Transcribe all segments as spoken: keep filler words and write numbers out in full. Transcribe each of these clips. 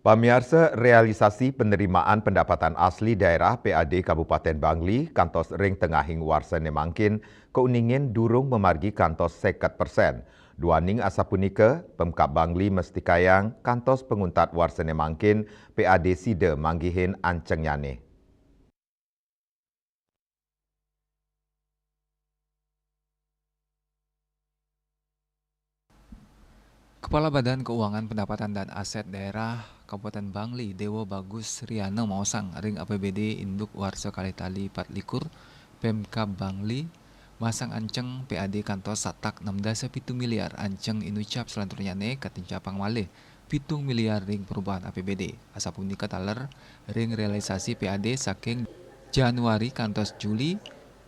Pamiarsa, realisasi penerimaan pendapatan asli daerah P A D Kabupaten Bangli kantos ring tengahing warsa ne mangkin kauningin durung mamargi kantos seket persen. Duaning asapunika, Pemkab Bangli mestikayang kantos panguntat warsa ne mangkin P A D sida manggihin ancengnyane. Kepala Badan Keuangan Pendapatan dan Aset Daerah Kabupaten Bangli, Dewa Bagus Riana, maosang ring A P B D induk warsa kalih tali pat likur, Pemkab Bangli masang anceng P A D kantos satak enam dasa pitu miliar, anceng inucap salanturnyane katincapang malih pitung miliar ring perubahan A P B D. Asapunika taler ring realisasi P A D saking Januari kantos Juli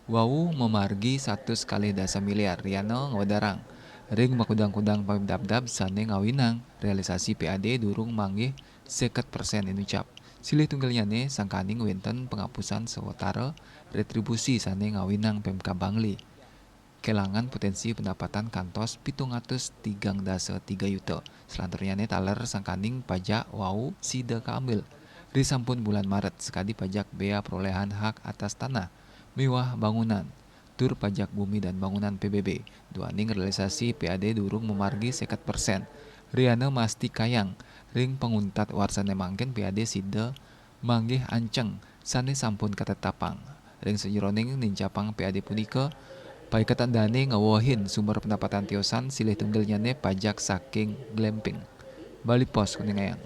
wau mamargi satus kalih dasa miliar. Riana ngwedarang ring makudang-kudang pamidabdab sane ngawinang realisasi P A D durung manggih seket persen inucap. Silih tunggilnyane sangkaning wenten pangapusan sawatara retribusi sane ngawinang Pemkab Bangli kelangan potensi pendapatan kantos pitung atus tigang dasa tiga yuta. Salanturnyane taler sangkaning pajak wau sida kaambil risampun bulan Maret, sakadi pajak bea perolehan hak atas tanah miwah bangunan, tur pajak bumi dan bangunan P B B. Duaning realisasi P A D durung mamargi seket persen. Riana mastikayang ring panguntat warsane mangkin P A D sida manggih anceng sane sampun katetapang. Ring sajeroning nincapang P A D punika, paiketan dane ngawehin sumber pendapatan tiosan, silih tunggilnyane pajak saking glamping. Bali Post, Kuningayang.